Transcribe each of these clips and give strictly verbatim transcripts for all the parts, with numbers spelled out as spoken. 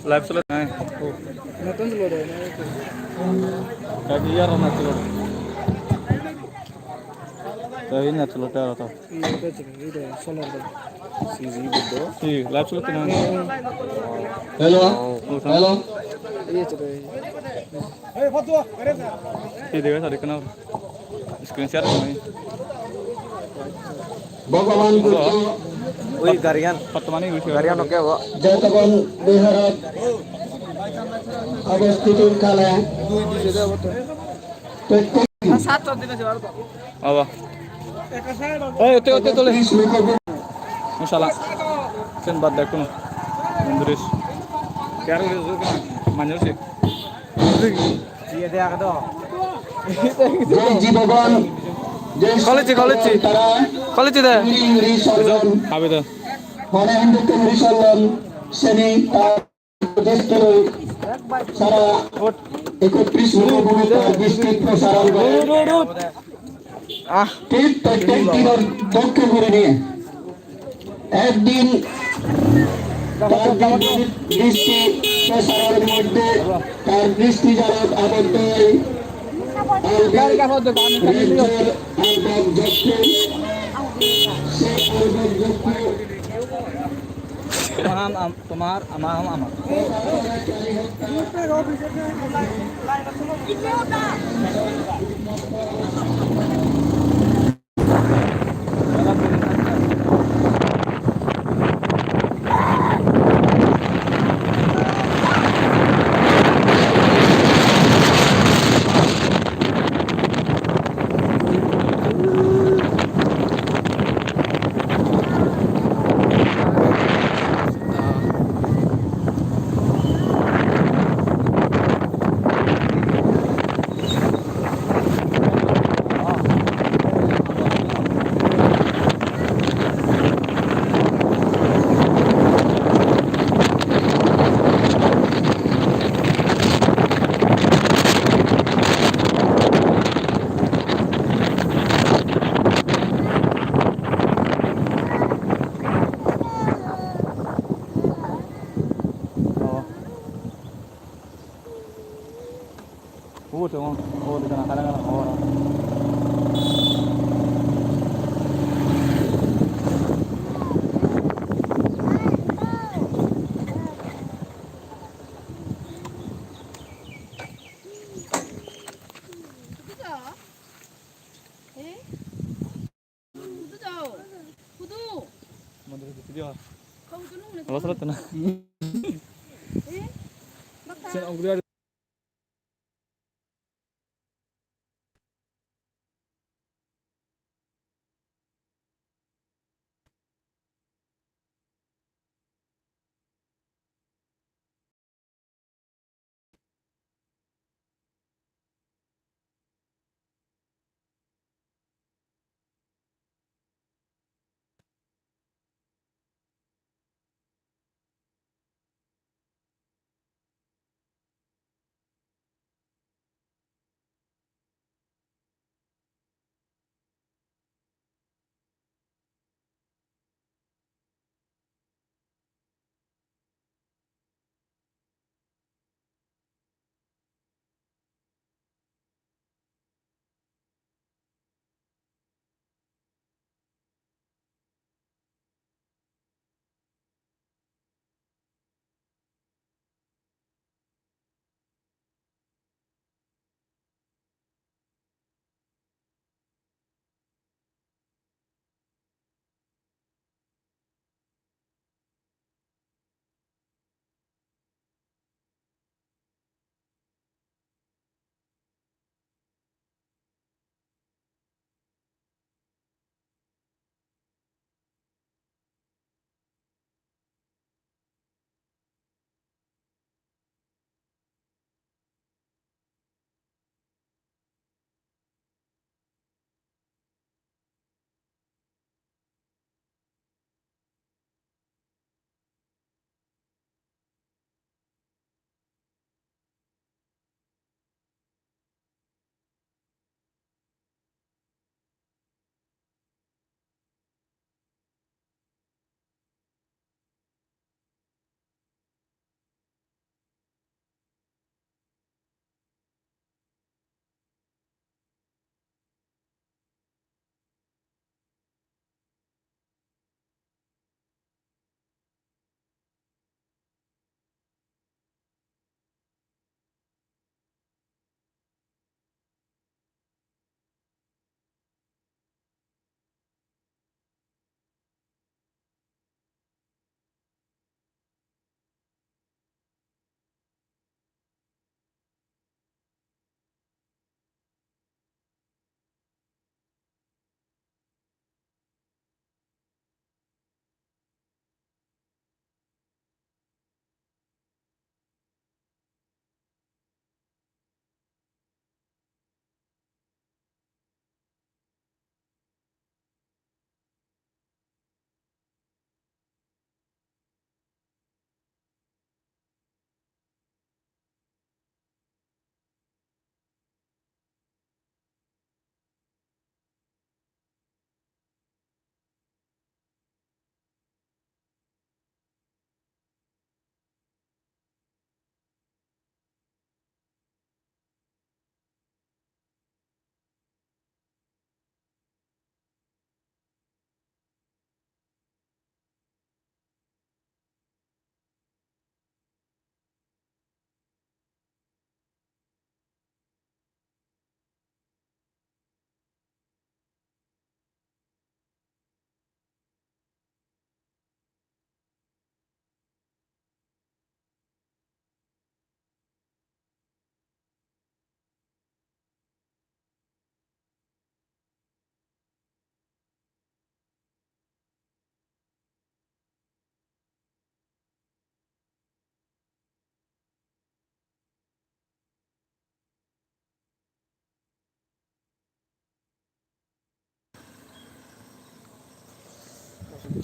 Live chole nai. Notun chole de. Tadi aro na chole. Tadi na chole te aro to. Iya, betul. Iya, solar de. Si, si, betul. Si, live chole te na. Hello. Hello. Iya, chole. Hi dega sar ikkana screen share kori. Bhagwan Buddho. Ui, garigan. Pattamani ui. Garigan oke, bo. Jetobon Biharot obosthitor kale. Aba. Ei, otte, otte, tole. Masala. Sen bad dekho na. Bondurish. Kya kore? Manjor se. Jai Jibobon, jai Kholichi, kholichi. Tara, kholichi de. Uri, uri, Solon. Habe de. Mane Hindu Uri Solon, seni, ta- Distro sara ekotris lokomotor distri prosaron gore. Thik prottek dinor dokke gurinei ekdin tar distri prosaronor moddhe tar distri jarot aboddo oi Albert rejjor Albert Jokku, se Albert Jokku. Tomar ham am-, tomar, ama ham ama. Ubot degong, ubot ekkan hala hala habor. Hudu jao? Hudu? Mondiro bidire oi. Kau hudu nung ne? Olo solo tena. Eh? Sen ugure.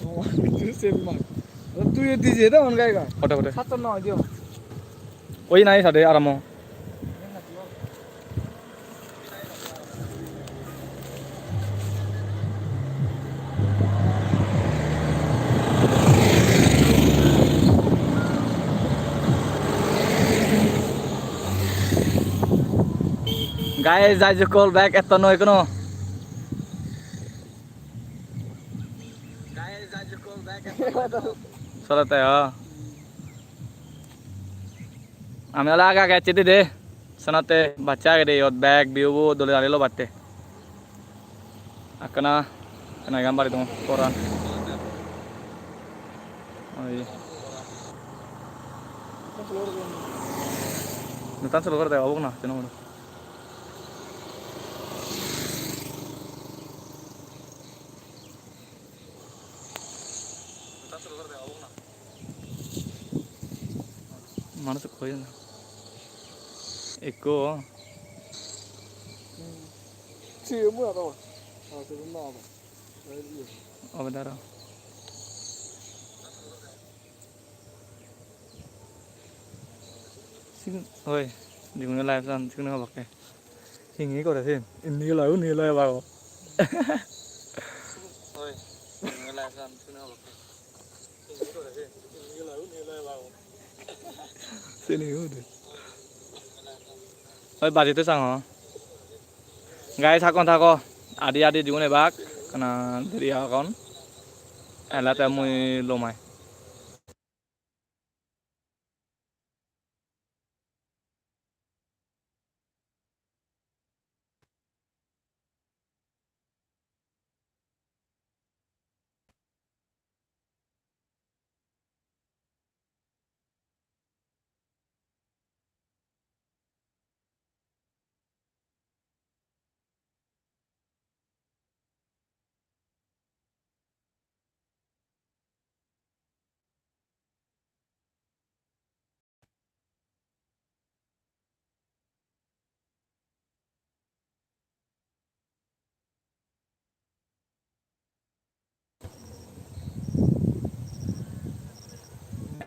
Oh, tu sem mak. Tui di je da on gai ga. Hote, hote. Satton noi dio. Oi nai sade aramo. Guys, jai jukkol bag etto noi kono. Solette, ha. Ami ole age age ecche de. Senotte bacche agede iyot bag view bo dole dale lobatte. Ekkana, ekkana iyan bari dong poran. Oi. Netan solo gore de, obok na, seno gore. Manuj ekko oye na. Ekko. Siye mui aro. Aro sigun no aro. Obe daro. Sigun, oi, jigune live san, sigune obakke. Hingi gore sen? Indi gelo, undi gelo ebago. Oi, jigune live san, sigune obakke. Hingi gore sen? Indi gelo, undi gelo ebago. Sini ude. Oi, bajite sango. Guys, hakon thago. Adi adi jigun ebak. Kana deri agon. Elate mui lomai.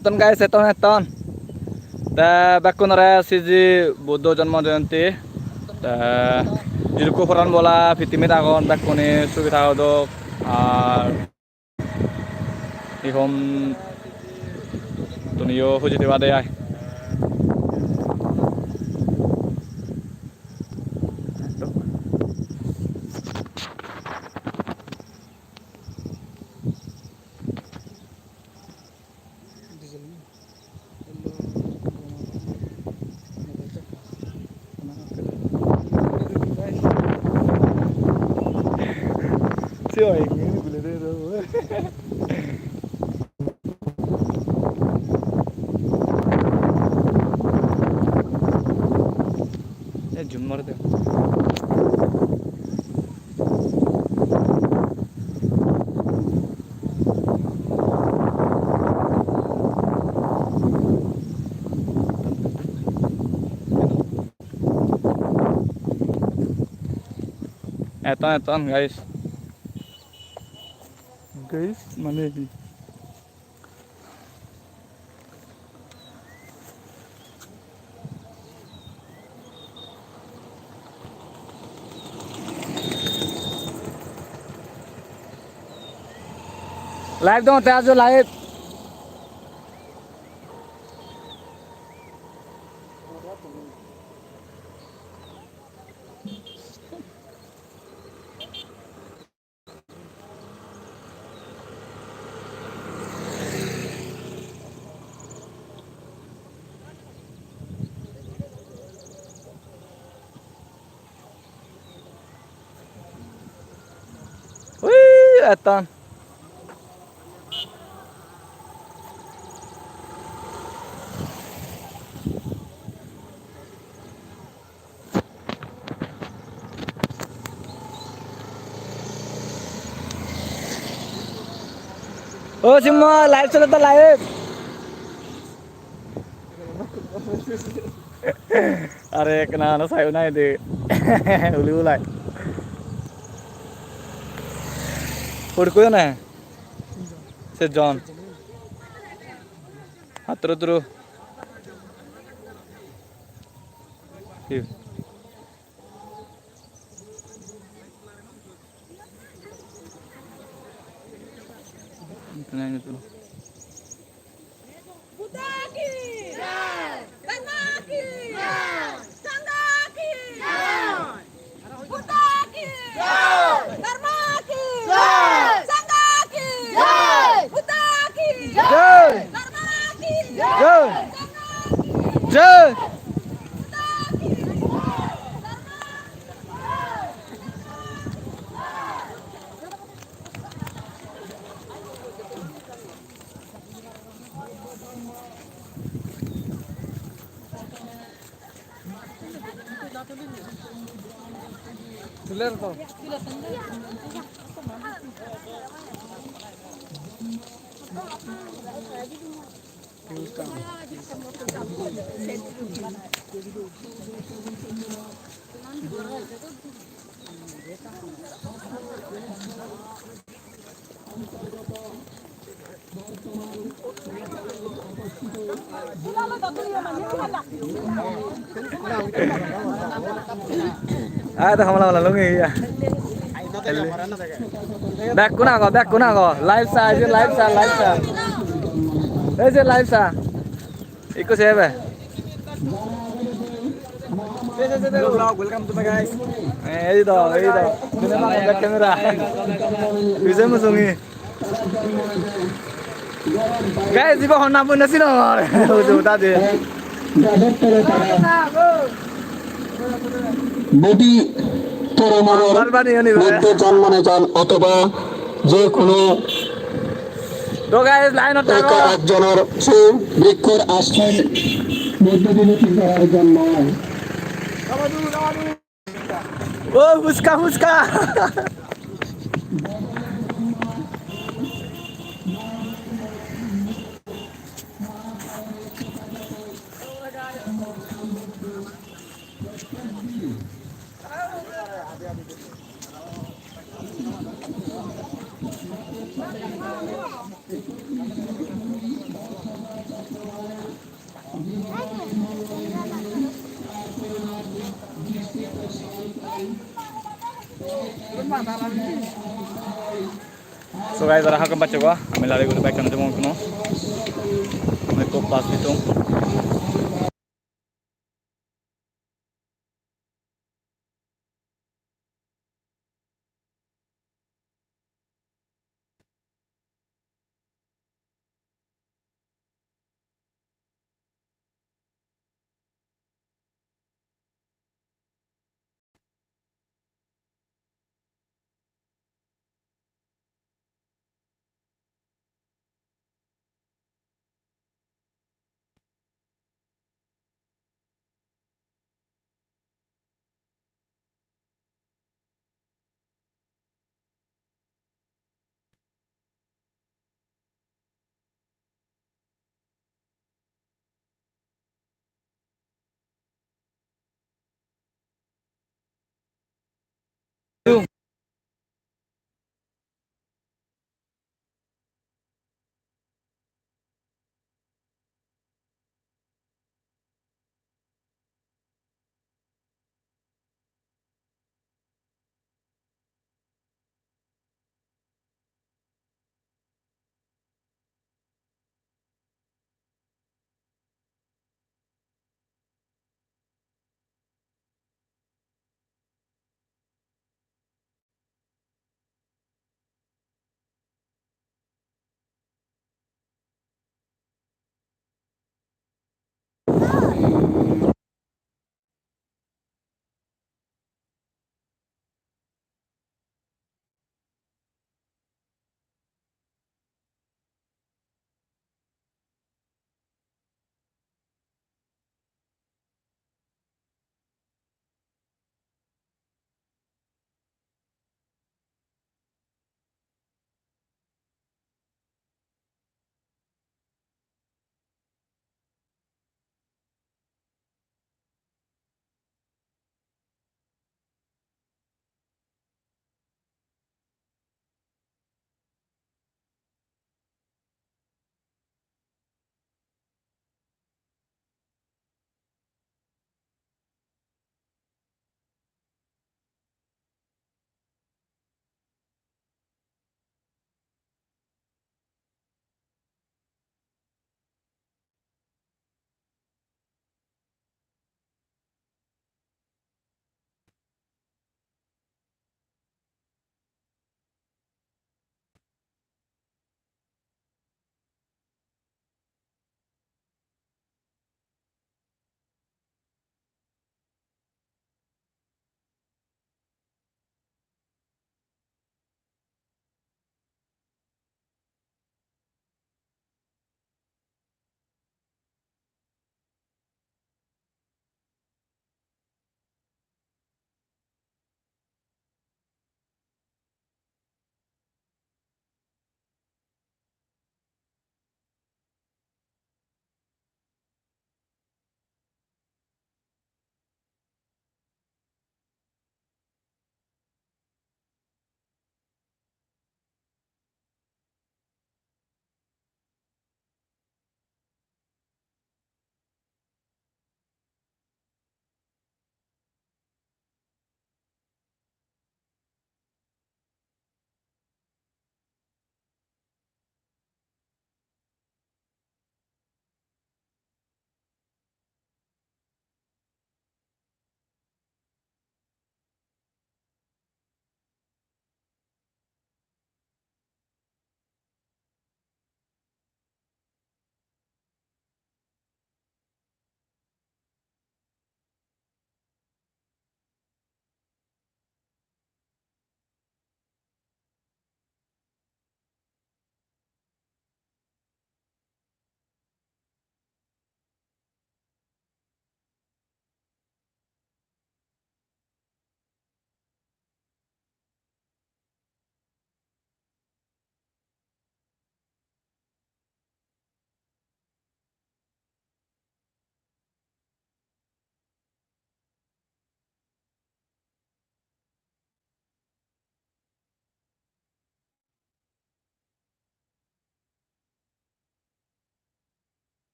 Etton guys, etton, etton. Te bekkunore siji Buddho jonmo joyonti. Te jidukko poran bola pittimit agon bekkune sugi thagodok. Ar hi hom, tuniyo huji theba de ai. Eh, zoom mare de. Etton, etton, guys. Guys, mane hi? Live dong, te ajo live. Ui, etton. O Simma, live chole to live. Are ekna no sayo nai de. Uli ulai. Pur koyo na. Te John. Haturu turu. Hi. Tenang itu. Buddha ki jai! Dharma ki jai! Sangha ki jai! Buddha ki jai! Dharma ki jai! Sangha ki jai! Buddha ki jai! Dharma ki jai! Sangha ki jai! Buddha ki jai! Dharma ki jai! Ah, itu hamla hamla lungi ya. Bekkun ago, bekkun ago. Live sa, aji live sa, live sa. Ei je live sa. Ikko sebe. Hello vlog, welcome to my guys. Eh, ei do, ei do. Dine ma back camera. Bije musungi. Guys, ibo honna bunna sino. Uju ta de. Bodhi Toromodor মধ্যে জন্ম নেচান অথবা যে কোনো তো গাইস, লাইনত থাকো। একা একজনের সেই বৃক্ষর আশ্রয় মধ্য দিয়ে চিন্তাধারা জন্মায়। ও ফুচকা, fuchka. So guys, ara hakam bacche go, ami lari guri bike kan jemon kuno. Ami ko pass ditung.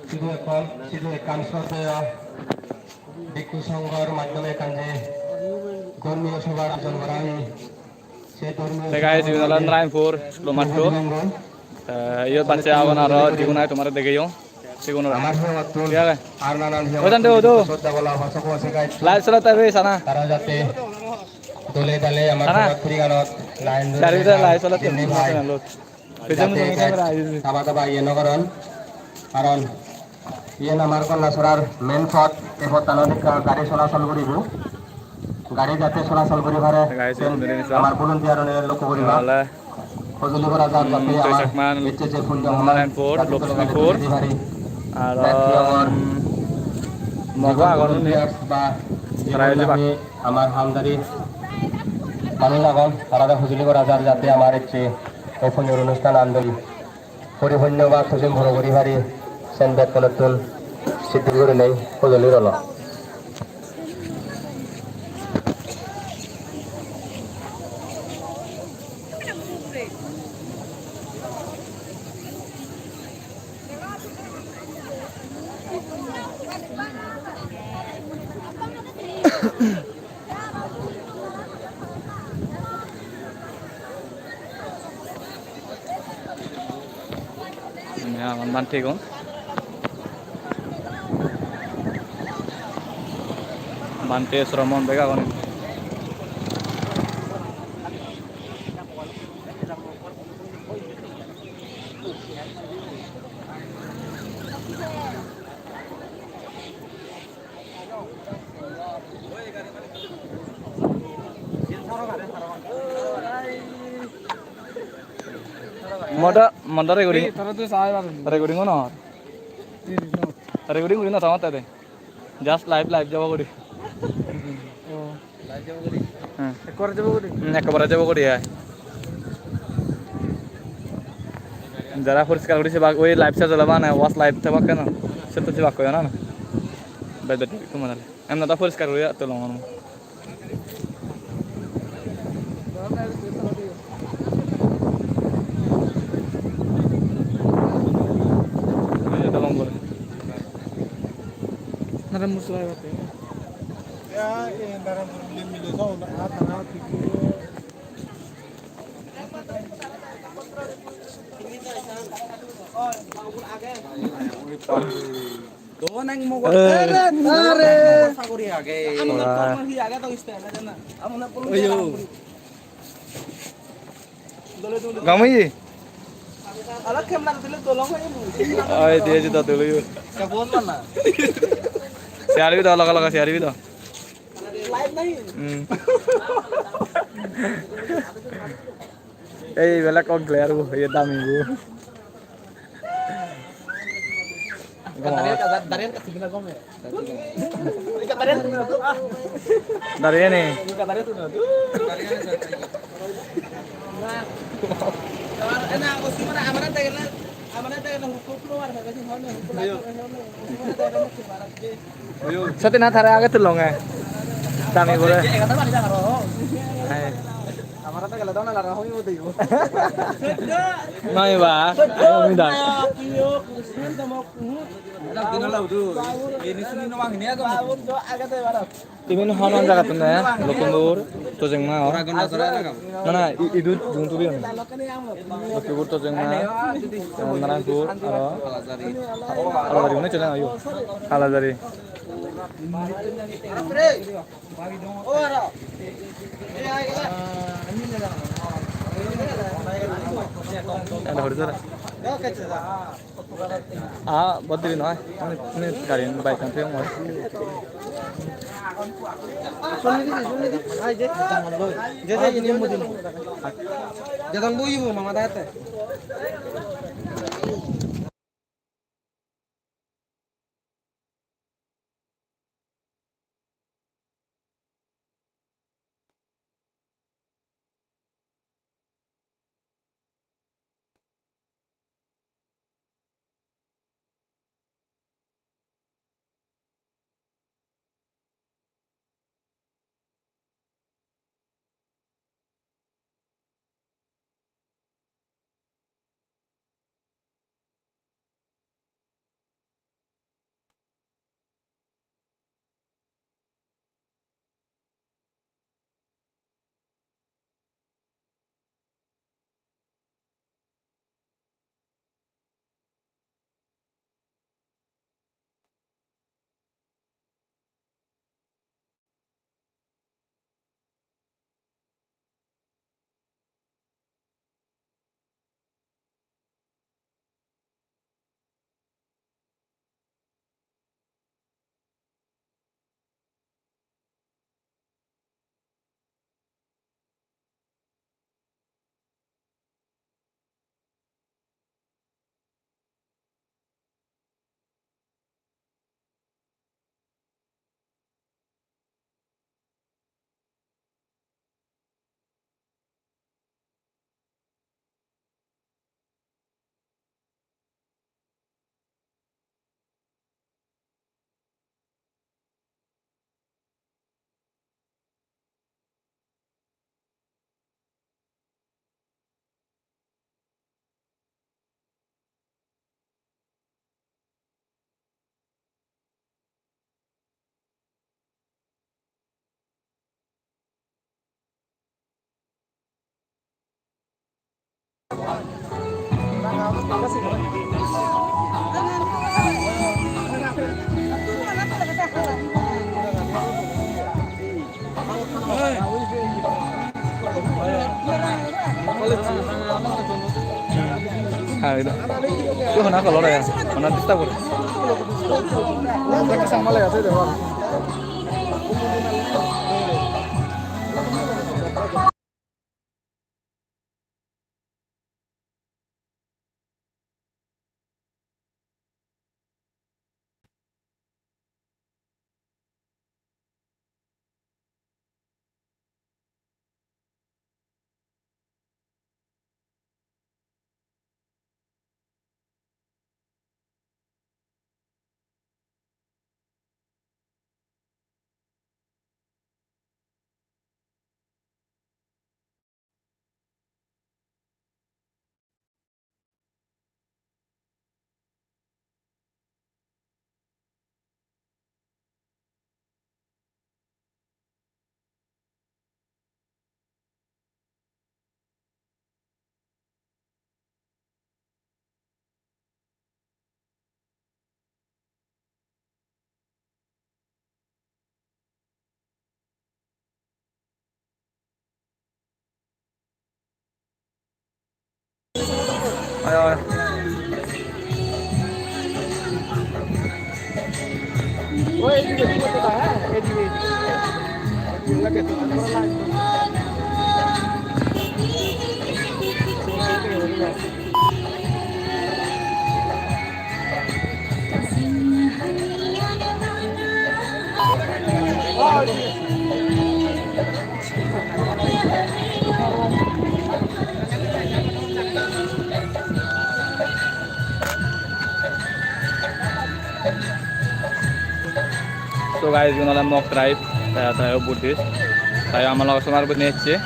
Sidu ekkan, sidu ekkan sroddheyo bhikkhu songhor maddhome ekkan je dhormiyo sobha ayojon gora oye, se dhormiyo Te guys, sobha iben olode Narayanpur, Lomatto. Te iyot bacche agon aro jigun age tomare degeyong. Sigun aro. Amar hiyogottun Thik age. Ar nanan Ojan de, hiyogottun odo. Sroddha bola upasok upasika ittun Live solette be sana. Tara jate dole dale amar Sana. Bhogotpuri ganot line dhori Sari bidire live solette jinni bhai. Channel-ot. Pejemon jate tumi camera ek aye. Daba daba iye no goron. Karon iyen amar Konnasorar main pot, ei pottanot ekka gari solachol guribo. Gari jate solachol guri pare, Guys, sen iyen duri nisa. Amar volunteer-une lokko guriba. Ole. Hojoli gora jar jate Hmm, amar Joy Chakma, ecche je punyo Narayanpur, jate Lakshmipur, tole tole pari. Ar, Bek piyongor um, Mogo agon undi. Volunteers ba Tara ejibak. Amar hamdari manuj agon, tarare hojoli gora jar jate amar ecche ei punyor onusthan andoli poripunno ba sujim puro guri pari, sen bekkunottun siddhi gurinei hojoli rolo. Indi agon bhantegun. Bhante Sramon bek agon indi. Moda, moda recording. Tara tu sai bar. Recording ono. Recording guri no thamat ade. Just live, live jabo guri. Oh. Hmm. Ekkore jabo guri? Hmm, ekkore jabo guri, ai. Jara poriskar guri sebak, oi live se jole bana, was live tebak keno? Se to sebak koyo na. Bed bed kumana. Emna ta poriskar guri to longon. Nara musla bate. Ya, eh, nara musla mile so, na, na, na, Don ek mogo. Eh. Are, are. Sagori age. Amone hi age to iste na jana. Amone polo. Oyo. Dole dole. Gamai. Ala camera dile dolong ayo. Ai, dia juta dulu yuk. Kabon mana? Siari bito, laga laga siari bito. Live nahi? Hmm. Ei, bela kon player bu, ye dami bu. Dari, dari, dari, dari, dari, dari, dari, dari, Dari ini. Sati na thare age tulong e. Dami bore. Hai. Nai ba. Ayo, mi dai. Iben hon hon jagat tun de? Lokhimpur, Tojengma, or? Na, na, i-, idu jung tubi hon. Lokhimpur, Tojengma, Narayanpur, aro Halajari, hone chole ayo? Halajari. Ada hori sara. Ah, bot diri noi. Ani, ani gari, bike an theyong oi. Sonni di, sonni di. Ai je, jangol loi. Je, je, ini mudin. Jadon boibo, mama date. Hai, itu. Itu hona kolor ya, hona disturb. Ayo, ayo. So guys, igun ole Mog tribe, te tara Buddhist. Tai ama loge somare buni ecche.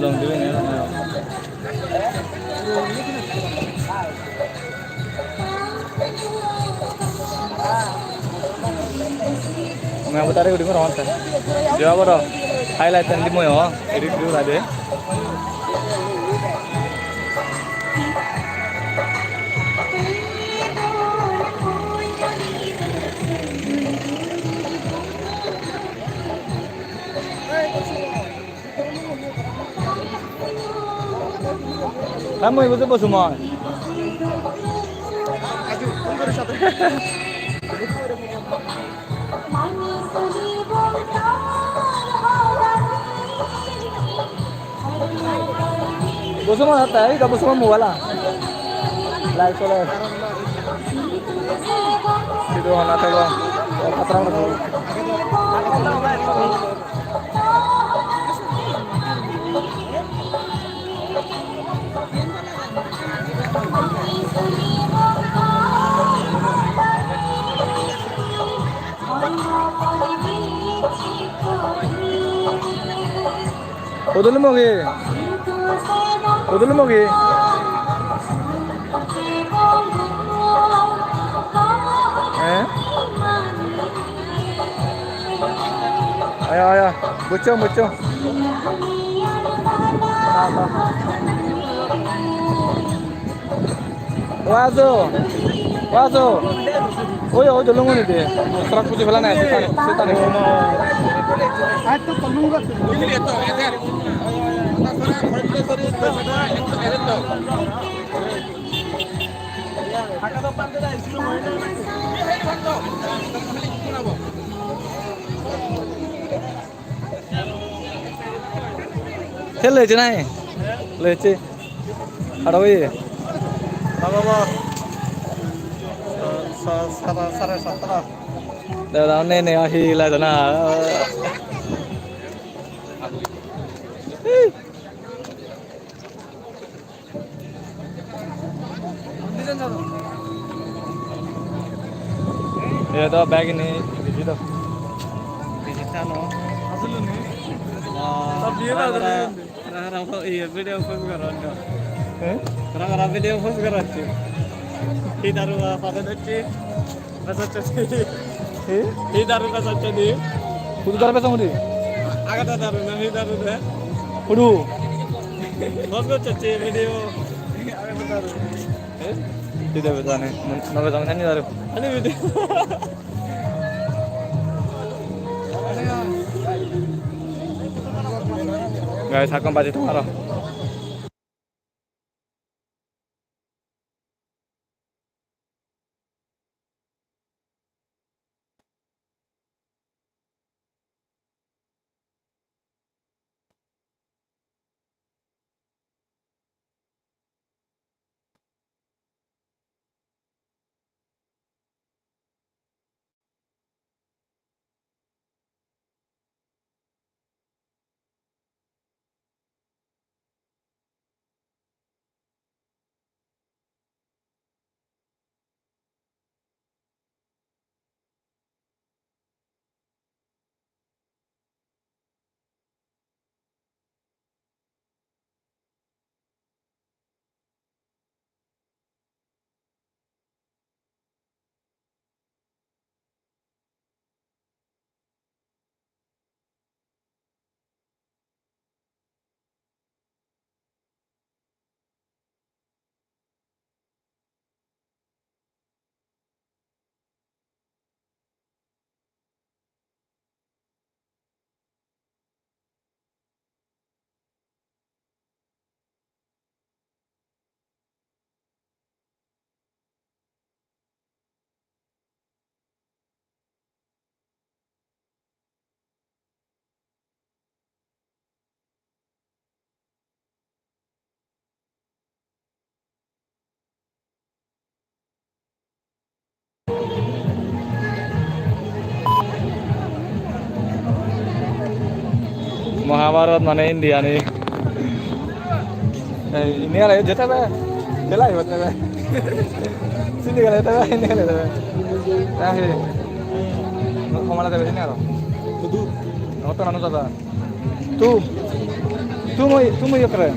Long dibe ne? Mui abo tare guri parong ante. Jeba boro highlight tan di mui o, edit guri bai de. Kamu ibu tuh semua. Bosu ma hatta hai, ka bosu ma mobile a. Live chole. Video hona thebo. Khatra. Hodol mogi. Hodol mogi. Eh? Aya, aya. Buccho, buccho. Wazo, wazo. Oyo, oyo, lungoni de. Truck puji phelana ase, sitani, sitani. He loiche nahi? Loiche. Aro oye. Baba, baba. Sa-, sa-, sare, sare satta. Dada, ne, ne, ahi, la, na. Edo bag ini biji do. Biji tano. Asulu ni. Ah, Sab diye rang, rang, rang, rang, iye, video post goron do. Eh? Rang, rang, video post goron do. Hi daru, ah, pada dacchi. Besacche di. Eh? Hi daru besacche di. Hudu daru besong di? Aga da daru na, hi daru de. Hudu? Post gocche video. Aga da daru. Eh? Hi daru besane? No besong ani daru. Ani video. Guys, hakkon baji tomaro. Mahabharat mane India ni. Ei, ini ala jeta ba. Jela ibat ba. Sini gale ta ba, ini gale ta ba. Tahe. Kemana ta ba sini aro? Kudu. Oto nanu ta ba. Tu. Tu moi, tu moi kare.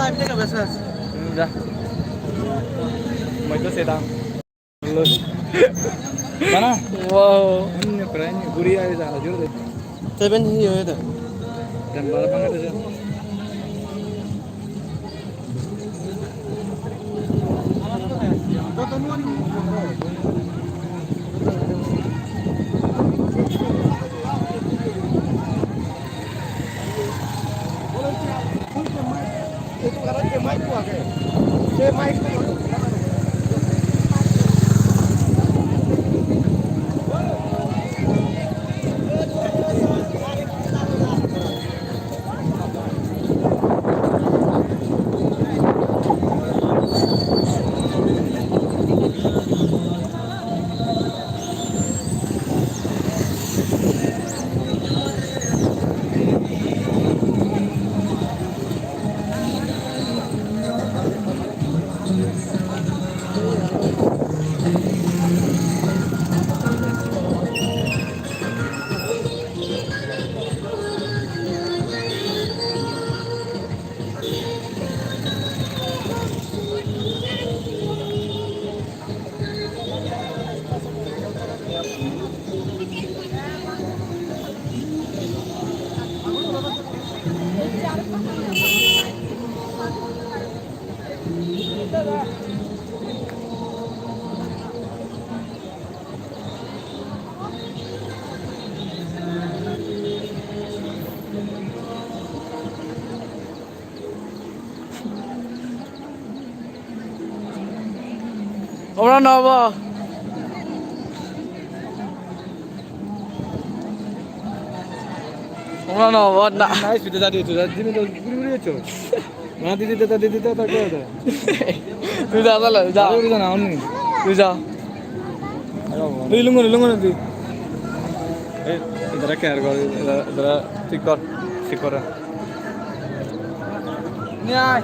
Ja. Moi to sedang. Mana? Wow. Ini pernah ini guri aja dah, jujur deh. Seven hi hoye to. Dan bala banget aja. Ora no obo. Ora no obo na. Nice video jadi itu. Jadi itu guri guri itu. Mana didi tata didi tata kya hoda? Tui ja sala, tui ja. Ayo, tui ja na, onni. Tui ja. Ayo, tui lungo, lungo na tui. Eh, idhar care kar, idhar, idhar thik kar, thik kar. Nyai.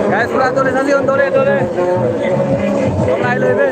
Guys, pura dole sajeyon, dole, dole. Tomo ailo ibe.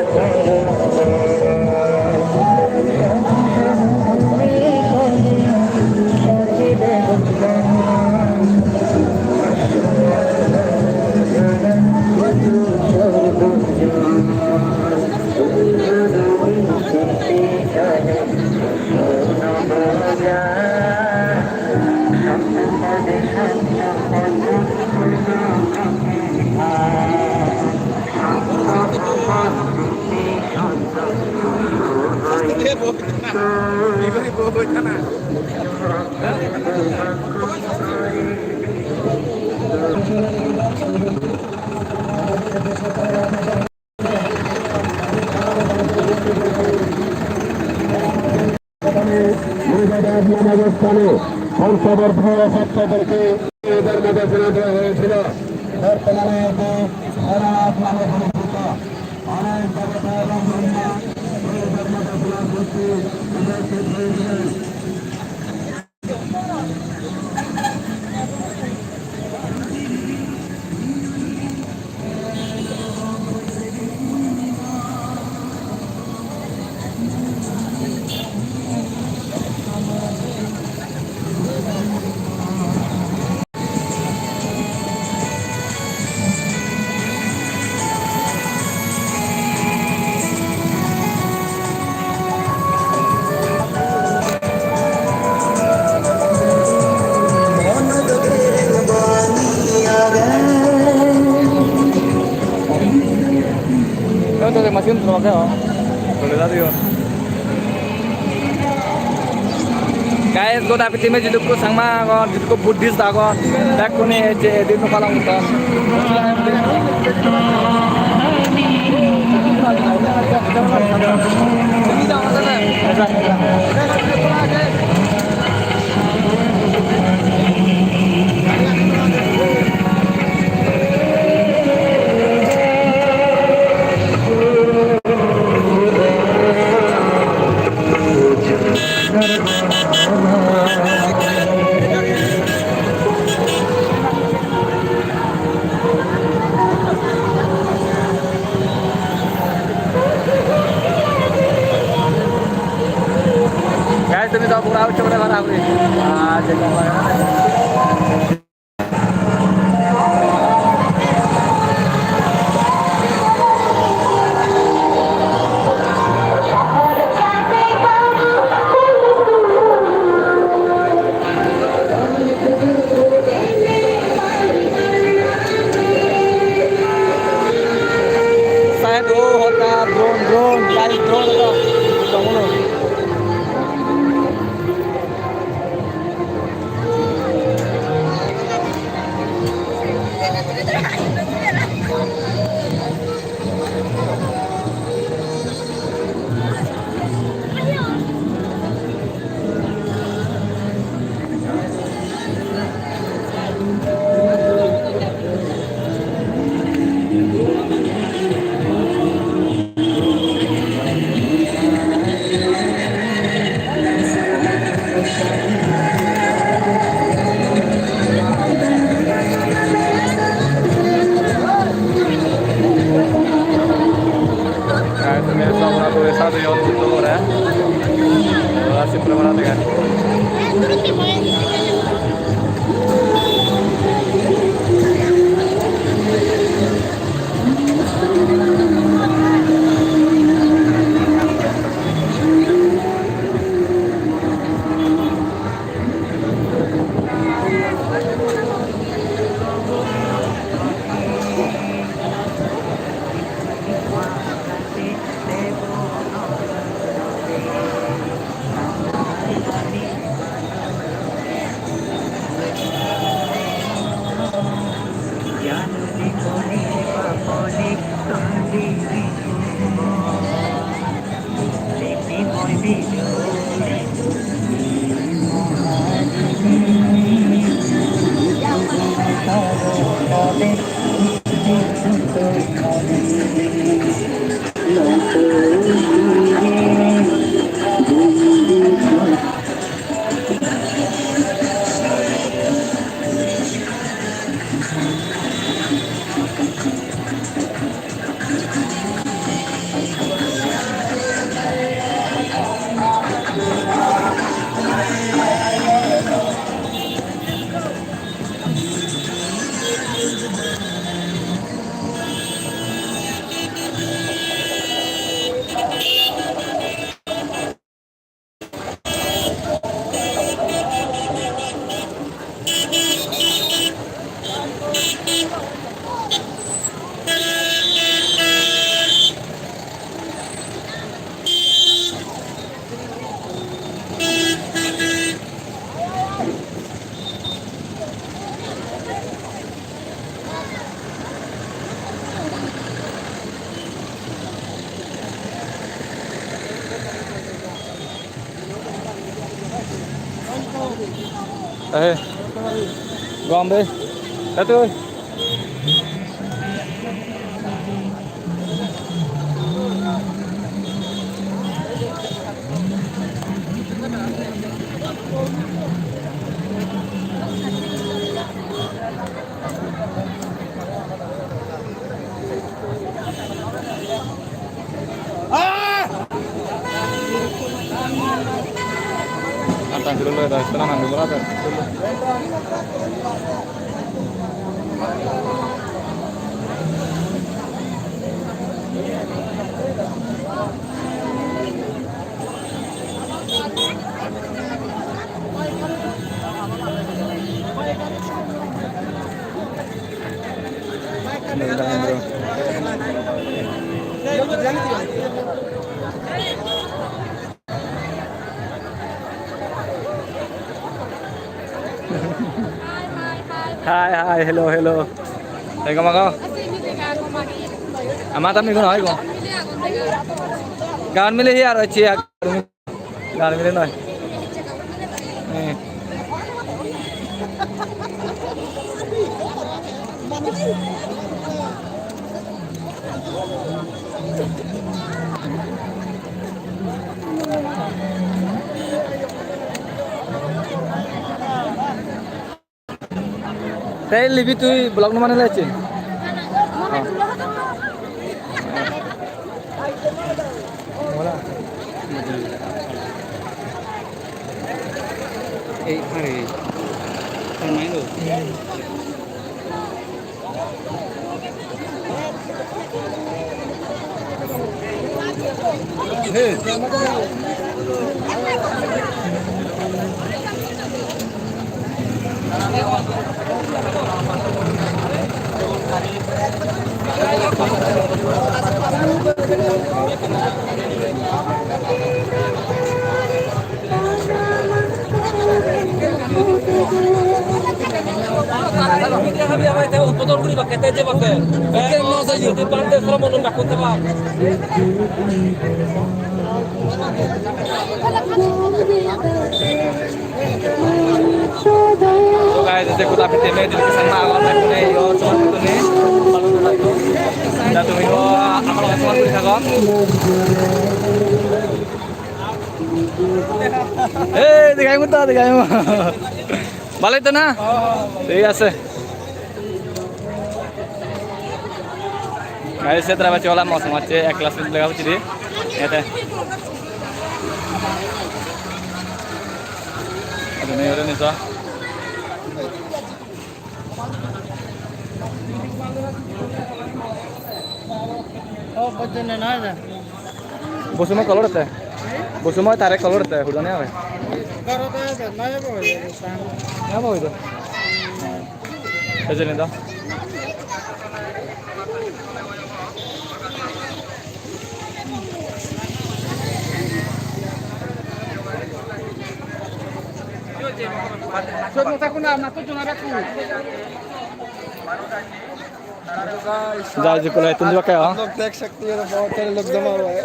বর্তমানে যে সারা নামে পরিচিত অনেক দেবতা এবং ব্রহ্মা এই ধর্ম দেশনার মধ্যে উপস্থিত হয়েছিলেন। Guys, goda pitime jidukko Changma agon, jidukko Buddhist agon, bekkune ejje edin palong gotton. Guys, tumi to pura ucche guri bana guri. Ah, je. Side o hoda drone, drone, guys, drone hoda. Guys, tumi sob pura puri sajeyon photo gore. Aro Tripura dega. Eh, gom deh. Satu. Hi, hi, hello, hello. Ego mago. Ama tami kono ego. Gaon mile hi aro ecche, gaon mile noi. Eh. Te Libi, tui vlog no banele ecche? Ei, are, tar mane do. So guys, ecche kuda pite me dil kisan ma agon, ekune yo chon tuni. Da tumi o amar loge chon tuni thago. Ei, dekhai mo to, dekhai mo. Bhalo to na? Thik ase. Guys, se tara bacche ola mosong acche, ek class lega bacche di. Ete. Ete nei ore ni so. Bosumoi color ete. Bosumoi tare color ete, hudane age. Ejeni do. Jai Jukula, tun jua kya? आप लोग देख सकते हैं, बहुत सारे लोग जमा हुआ है।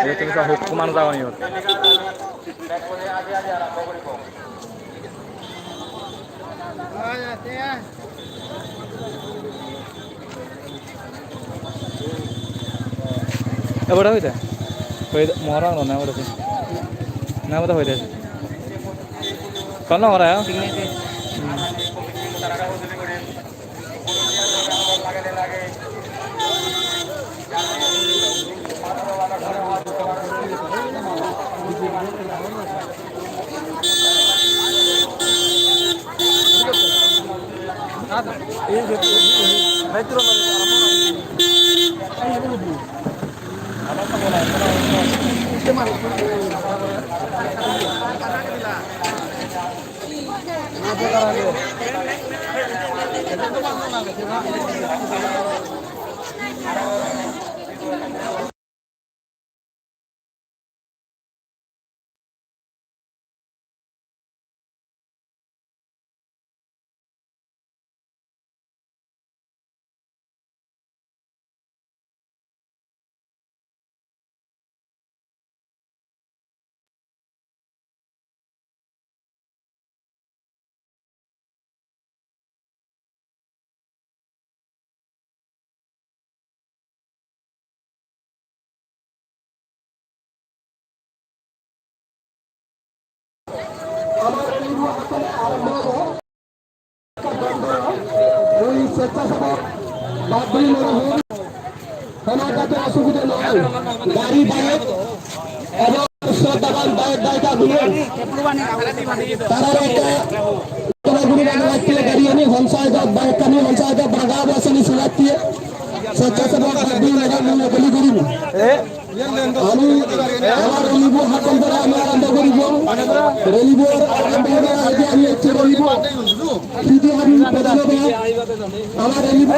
Ye tumi sa hukku manuj agon iyot. Ebode hoide. Hoide, mohorang lo na ebode. Na ebode hoide. Kono hora ya? ওই স্বেচ্ছাসেবক বাদ দিন মনে হয়, কোনো যাতে অসুবিধা না হয়, গাড়ি বাইক এবং শ্রদ্ধাবান বাইক বাইক আগুন তারা একটা গাড়ি আনি পঞ্চায়েত বাইক আনি পঞ্চায়েত বড়গাঁও বাসনী সিলাতিয়ে স্বেচ্ছাসেবক বাদ দিন মনে হয়, মনে করি করিব। আমি আমার রেলিব হাতল ধরে আমি আরম্ভ করিব। রেলিব আরম্ভ করে আগে আমি হচ্ছে রেলিব। শুধু আমি প্রধান আমার রেলিব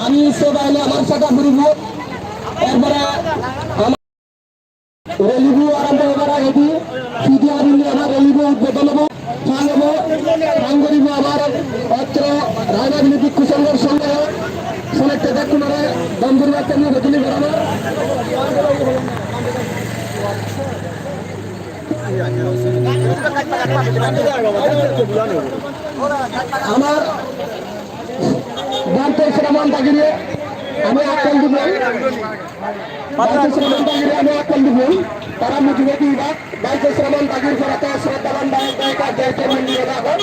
Ami se baile amar sada puribo. Erpore amar rally bo arambo hobar agedi, P D R indi amar rally bo udbodhon obo, pang obo, pang goribo amar otro Raibagini Bhikkhu Sanghor songho, sonekte bekkunore donduri batte ami hojoli goramar. Amar Bhante Shraman Dagire ami akkol dibong. Bhante Shraman Dagire ami akkol dibong. Tara mujungedi ibak Bhante Shraman Dagir porete shraddhaban dayok dayika jai jai mondire agon.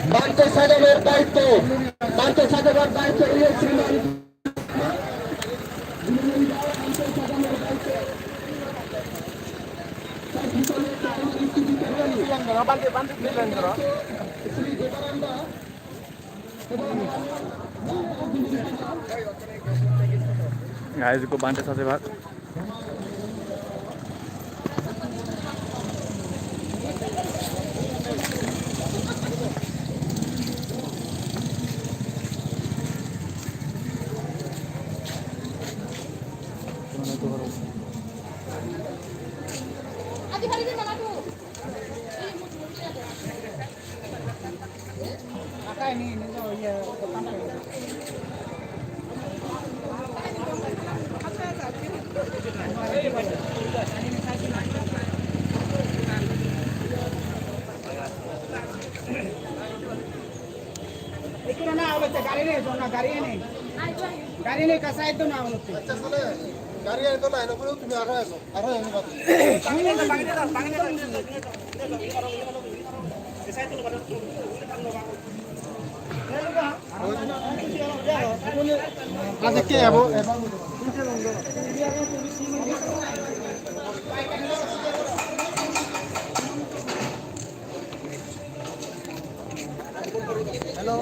Bhante Sajabar daitto, Bhante Sajabar daitto, iye Shriman Guys, ikko Bhante Sajabar. Ekko na olotte gari nei, jona gari nei. Gari nei, ka side do na olotte. Accha, sale, gari nei to line-o pore tumi aro eso, aro eso. Acha, ke ebo, ebo. Hello.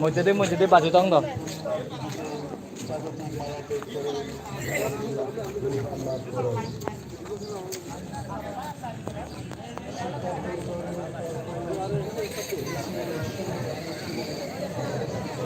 Moddedi, moddedi baji tong do.